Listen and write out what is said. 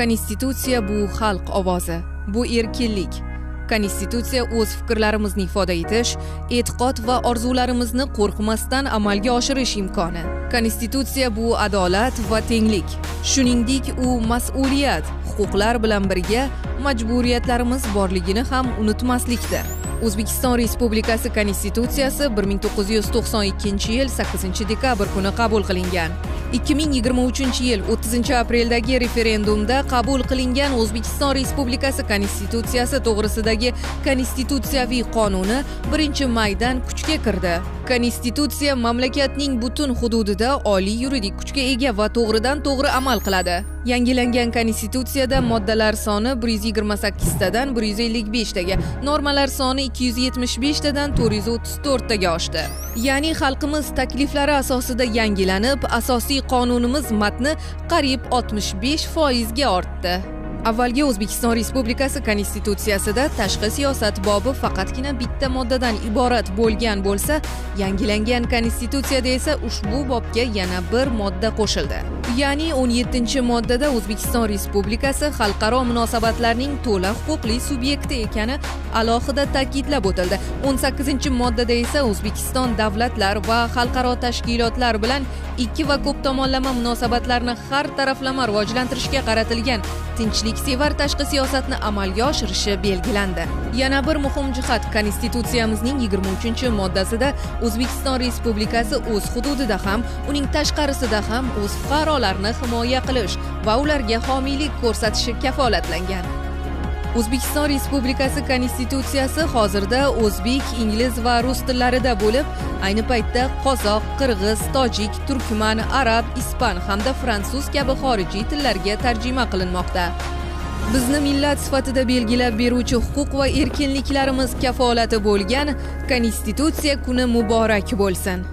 Konstitutsiya bu xalq ovozi, bu erkinlik. Konstitutsiya o'z fikrlarimizni ifoda etish, e'tiqod va orzularimizni qo'rqmasdan amalga oshirish imkoni. Konstitutsiya bu adolat va tenglik. Shuningdek, u mas'uliyat, huquqlar bilan birga majburiyatlarimiz borligini ham unutmaslikdir. O'zbekiston Respublikasi Konstitutsiyasi 1992-yil 8-dekabr kuni qabul qilingan. 2023-yil 30-apreldagi referendumda qabul qilingan O'zbekiston Respublikasi Konstitutsiyasi to'g'risidagi konstitutsiyaviy qonuni 1-maydan kuchga kirdi. Konstitutsiya mamlakatning butun hududida oliy yuridik kuchga ega va to'g'ridan-to'g'ri amal qiladi. Yangilangan konstitutsiyada moddalar soni 128 tadan 155 taga, normalar soni 275 tadan 434 taga oshdi. Ya'ni xalqimiz takliflari asosida yangilanib, asosiy qonunimiz matni qariyb 65% ga ortdi. Avvalgi O'zbekiston Respublikasi Konstitutsiyasida tashqi siyosat bobi faqatgina bitta moddadan iborat bo'lgan bo'lsa, yangilangan konstitutsiyada esa ushbu bobga yana bir modda qo'shildi. Ya'ni 17-moddada O'zbekiston Respublikasi xalqaro munosabatlarning to'la huquqli subyekti ekani alohida ta'kidlab o'tildi. 18-moddada esa O'zbekiston davlatlar va xalqaro tashkilotlar bilan ikki va ko'p tomonlama munosabatlarni har taraflama rivojlantirishga qaratilgan tinchliksevar tashqi siyosatni amalga oshirishi belgilandi. Yana bir muhim jihat, konstitutsiyamizning 23-moddasida O'zbekiston Respublikasi o'z hududida ham, uning tashqarisida ham o'z fuqarolarini himoya qilish va ularga homiylik ko'rsatishi kafolatlangan. O'zbekiston Respublikasi Konstitutsiyasi hozirda o'zbek, ingliz va rus tillarida bo'lib, ayni paytda qozoq, qirg'iz, tojik, turkman, arab, ispan hamda fransuz kabi xorijiy tillarga tarjima qilinmoqda. Bizni millat sifatida belgilab beruvchi huquq va erkinliklarimiz kafolati bo'lgan Konstitutsiya kuni muborak bo'lsin.